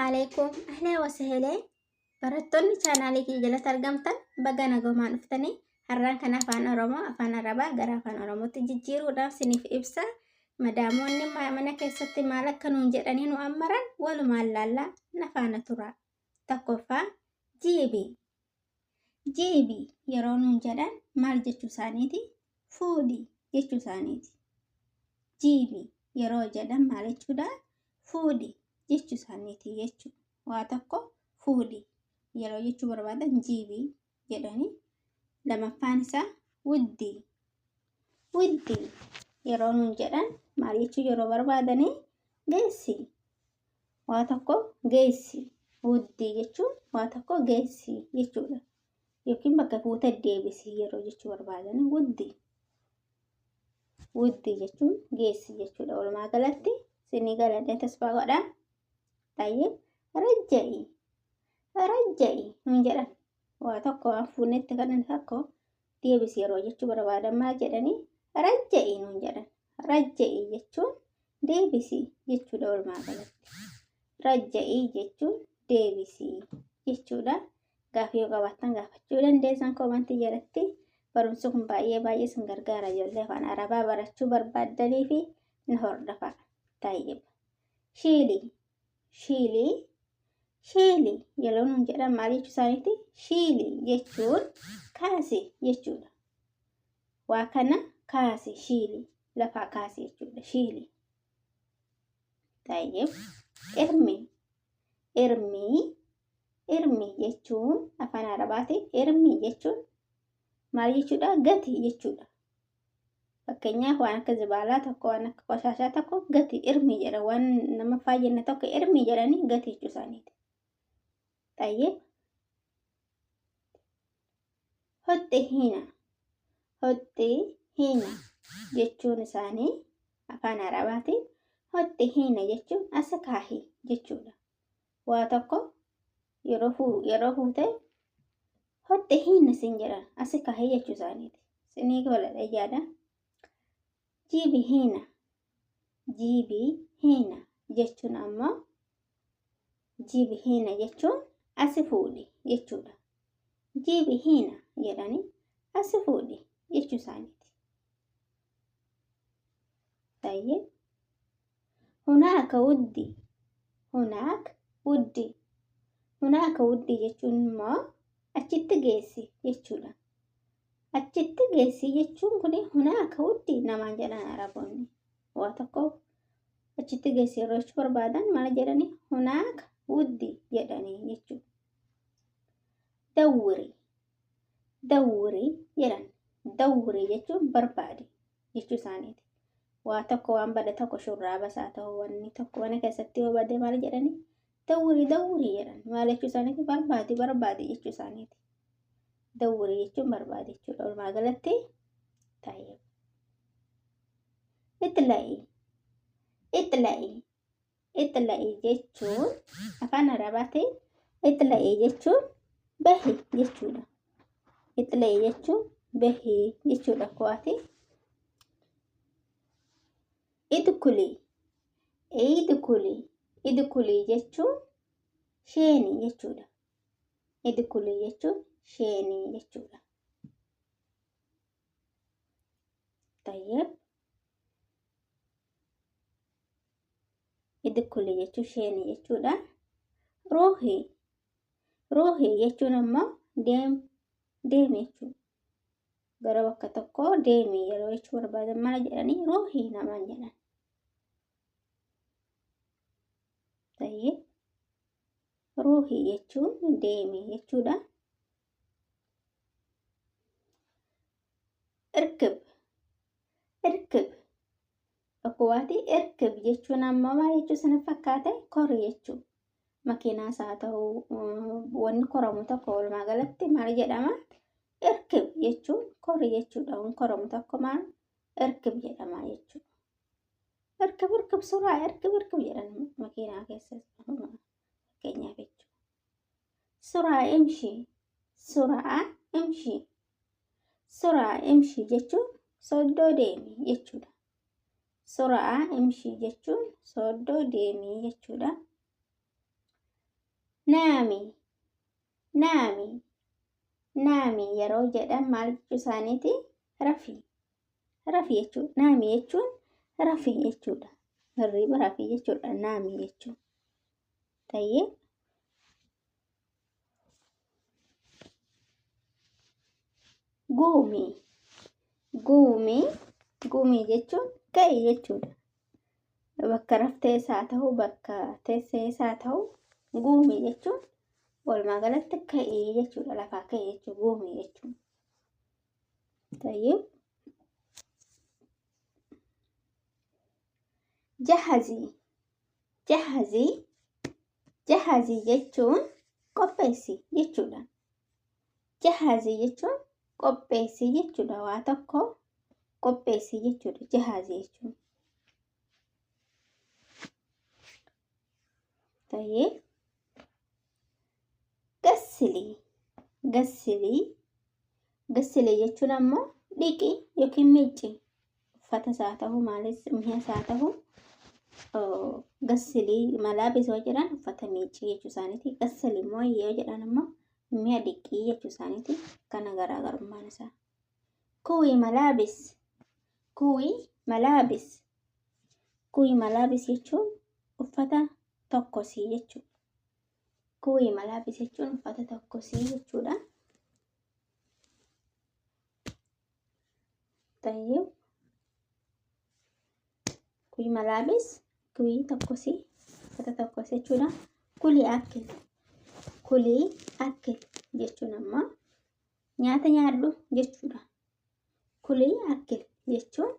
Alaikum. Ahlan wa sahlan. Barattoonni chaanaalii kiyya jalatti argamtan baga nagumaan dhuftanii har'aan kana afaan Oromoo afaan Arabaa gara afaan Oromootti jijjiiruudhaaf siniif ibsa. Madaamoonni mana keessatti maal akka nuun jedhanii nu ammaran walumaan laallaa na faana tura. Tokkoffaa jiibii. Jiibii yeroo nuun jedhan maal jechuu isaaniiti? Fuudhi jechuu isaaniiti. Jiibii yeroo jedhan maal jechuudha? Fuudhi jechuu isaaniiti jechuudha. Waa tokko fuudhi yeroo jechuu barbaadan jiibii jedhanii. Lamaffaan isaa wuddii. Wuddii yeroo nuun jedhan maal jechuu yeroo barbaadanii? Geessi. Waa tokko geessi. Wuddii jechuun waa tokko geessi jechuudha. Yookiin bakka fuute deebisi yeroo jechuu barbaadan wuddii. Wuddii jechuun geessi jechuudha. Walumaa galatti sinii galadhee tasfaa godhaa. Tayyee rajja'i. Rajja'i nuun jedhan. Waa tokko waan fuunetti kan tokko deebisi yeroo jechuu barbaadan maal jedhanii? Rajja'i nuun jedhan. Rajja'i jechuun deebisi jechuudha walumaa galatti. Rajja'i jechuun deebisi jechuudha. Gaaffii yoo qabaattan gaafachuu dandeessan koomantii jalatti. Barumsi kun baay'ee baay'ee isin gargaara ijoollee afaan Arabaa barachuu barbaaddanii fi na hordofaa. Tayyib. Shiilii. Shiilii. Shiilii yeroo nuun jedhan maal jechuu isaaniiti? Shiilii jechuun kaasi jechuudha. Waa kana kaasi shiilii lafaa kaasi jechuudha. Shiilii. Tayyib. Irmi. Irmii. Irmi jechuun afaan Arabaatiin irmi jechuun maal jechuudha? Gati jechuudha. Fakkeenyaaf waan akka zibaalaa tokko waan akka qoshaashaa tokko gati irmi jedha. Waan nama fayyadne tokko irmi jedhanii gati jechuu isaaniiti. Tayyib. Hoxxi hina. Hoxxi hina jechuun isaanii afaan Arabaatiin hoxxi hina jechuun as kaahi jechuudha. Waa tokko yeroo fuute hoxxi hina siin jedhan as kaahi jechuu isaaniiti. Sinii goladha yaada. Jiibi hina. Jiibi hina jechuun ammoo jiibi hina jechuun asi fuudhi jechuudha. Jiibi hina jedhanii asi fuudhi jechuu isaaniiti. Tayyee. Hunaaka wuddi. Hunaaka wuddi. Hunaaka wuddi jechuun immoo achitti geessi jechuudha. Achitti geessi jechuun kun hunaaka wuddi namaan jedhan Araboonni. Waa tokko achitti geessi yeroo jechuu barbaadan maal jedhanii? Hunaaka wuddi jedhanii jechuudha. Dawwiri. Dawwiri jedhan. Dawwiri jechuun barbaadi jechuu isaaniiti. Waa tokko waan bade tokko shurraaba isaa ta'u wanni tokko mana keessatti yoo bade maal jedhanii? Dawwiri dawwiri jedhan. Maal jechuu isaaniiti? Barbaadi barbaadi jechuu isaaniiti. Dawwiri jechuun barbaadi jechuudha. Walumaa galatti taa'ee. Itla'i. Itla'i. Itla'i jechuun afaan Arabaatiin itla'i jechuun bahi jechuudha. Itla'i jechuun bahi jechuudha kuwaati. Idkuli. Idkuli. Idkuli jechuun sheeni jechuudha. Idkuli jechuun sheeni jechuudha. Tayyib. Idkuli jechuun sheeni jechuudha. Ruuhi. Ruuhi jechuun ammoo deemi jechuudha. Gara bakka tokkoo deemi yeroo jechuu barbaadan maal jedhanii? Ruuhi namaan jedhan. Tayyib. Ruuhi jechuun deemi jechuudha. Irkib. Irkib. Dhokkuwaati irkib jechuun ammoo maal jechuu sana fakkaate? Kori jechuudha. Makiinaas haa ta'u wanni koramu tokko walumaa galatti maal jedhama? Irkib jechuun kori jechuudha. Wanni koramu tokko maal? Irkib jedhama jechuudha. Irkib irkib suraa irkib irkib jedhan makiinaa keessa fakkeenyaaf jechuudha. Suraa imshi. Suraa imshi. Suraa imshi jechuun soddoo deemi jechuudha. Suraa imshi jechuun soddoo deemi jechuudha. Naami naami naami yeroo jedhan maal jechuu isaaniiti? Rafi rafi jechuudha. Naami jechuun rafi jechuudha. Hirriiba rafi jechuudha. Naami jechuun. Tayyee. Guumii guumii guumii jechuun ka'i jechuudha. Bakka raftees haa ta'u bakka teessees haa ta'u guumii jechuun walumaa galatti ka'ii jechuudha. Lafaa ka'ii jechuudha guumii jechuun. Tayyib. Jahazii jahazii jahazii jechuun qopheessi jechuudha. Jahazii jechuun qopheessi jechuudha. Waa tokko qopheessi jechuudha. Jahazii jechuun. Tayyib. Gassilii gassilii gassilii jechuun ammoo dhiqi yookiin miicci uffatas haa ta'u maalis mi'as haa ta'u gassilii malaabis yoo jedhan uffata miiccii jechuu isaaniiti. Gassilii immoo yoo jedhan immoo mi'a dhiqii jechuu isaaniiti. Kana garaagarummaan isaa. Kuwii malaabis kuwii malaabis kuwii malaabis jechuun uffata tokkosii jechuudha. Kuwii malaabis jechuun uffata tokkosii jechuudha. Tayyib. Kuwii malaabis kuwii tokkosii uffata tokkosii jechuudha. Kulii akil kulii akil jechuun ammoo nyaata nyaadhu jechuudha. Kulii akil jechuun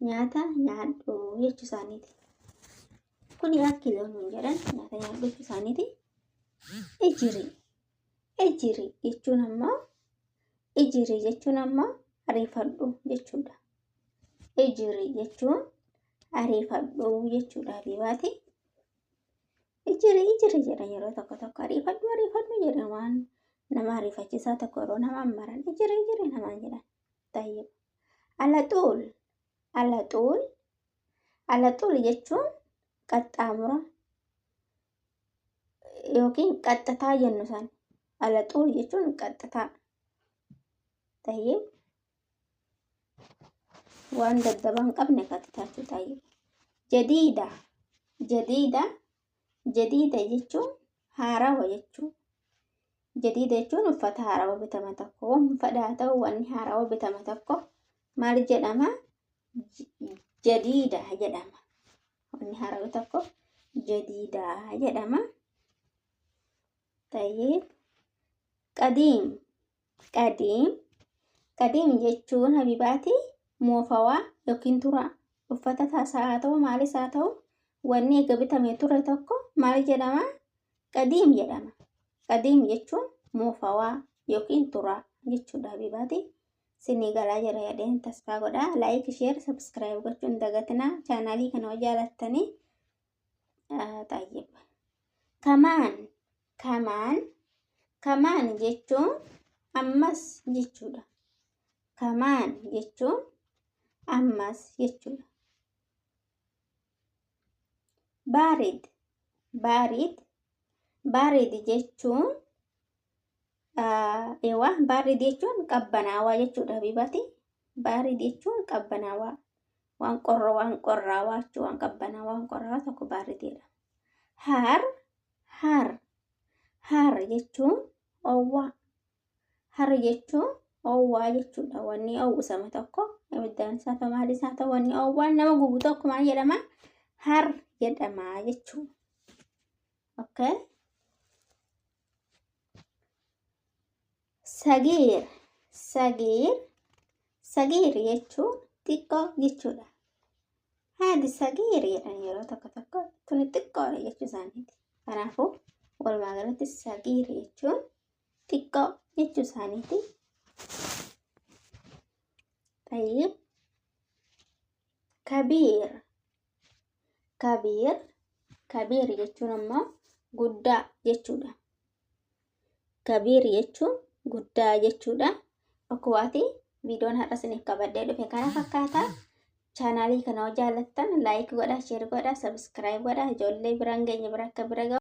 nyaata nyaadhu jechuu isaaniiti. Kulii akil yoo nuun jedhan nyaata nyaadhu jechuu isaaniiti. Ijiri ijiri jechuun ammoo ijiri jechuun ammoo ariifadhu jechuudha. Ijiri jechuun ariifadhu jechuudha habiibaati. Ijiri ijiri jedhan yeroo tokko tokko ariifadhu ariifadhu jedhan waan nama ariifachiisaa tokko yeroo nama maran ijiri ijiri namaan jedhan. Tayyib. Alaxuul alaxuul alaxuul jechuun qaxxaamura yookiin qaxxataa jennu san. Alaxuul jechuun qaxxataa. Tayyib. Waan daddabaa hin qabne qaxxataa jechuudha. Tayyib. Jadiida jadiida jadiida jechuun haarawa jechuudha. Jadiida jechuun uffata haarawa bitame tokko waan fedhaa ta'u wanni haarawa bitame tokko maal jedhama? Jadiida jedhama. Wanni haarawa tokko jadiida jedhama. Tayyib. Qadiim qadiim qadiim jechuun habibaati moofawaa yookiin turaa uffata tasaa haa ta'u maalis haa ta'u wanni eega bitamee ture tokko maal jedhama? Qadiim jedhama. Qadiim jechuun moofawaa yookiin turaa jechuudha habibaati. Sinii galaa jira jedheen tasfaa godha. Like, share, subscribe gochuun dagatinaa. Chaanaalii kana hoo jaalattanii xayyib. Kamaan kamaan kamaan jechuun ammas jechuudha. Kamaan jechuun ammas jechuudha. Baarid baarid baarid jechuun ewa baarid jechuun qabbanaawaa jechuudha habiibati. Baarid jechuun qabbanaawaa waan qorra waan qorraawaa jechuun waan qabbanaawaa waan qorraawaa tokko baarid jedhama. Har har har jechuun owwaa har jechuun owwaa jechuudha. Wanni owwisame tokko ibiddaan isaa ta'u maal isaa ta'u wanni owwaan nama gubu tokko maal jedhama? Har jedhama jechuudha. Okay. Sagiir sagiir sagiir jechuun xiqqoo jechuudha. Haadhi sagiir jedhan yeroo tokko tokko tuni xiqqoodha jechuu isaaniiti. Kanaafuu walumaa galatti sagiir jechuun xiqqoo jechuu isaaniiti. Tayyib. Kabiir kabiir kabiir jechuun ammoo guddaa jechuudha. Kabiir jechuun guddaa jechuudha. Akkuwaati viidiyoon har'a isiniif qabadhee dhufe kana fakkaata. Chaanaalii kana yoo jaallattan like godhaa, share godhaa, subscribe godhaa. Ijoollee biraan geenye bira akka bira gahu.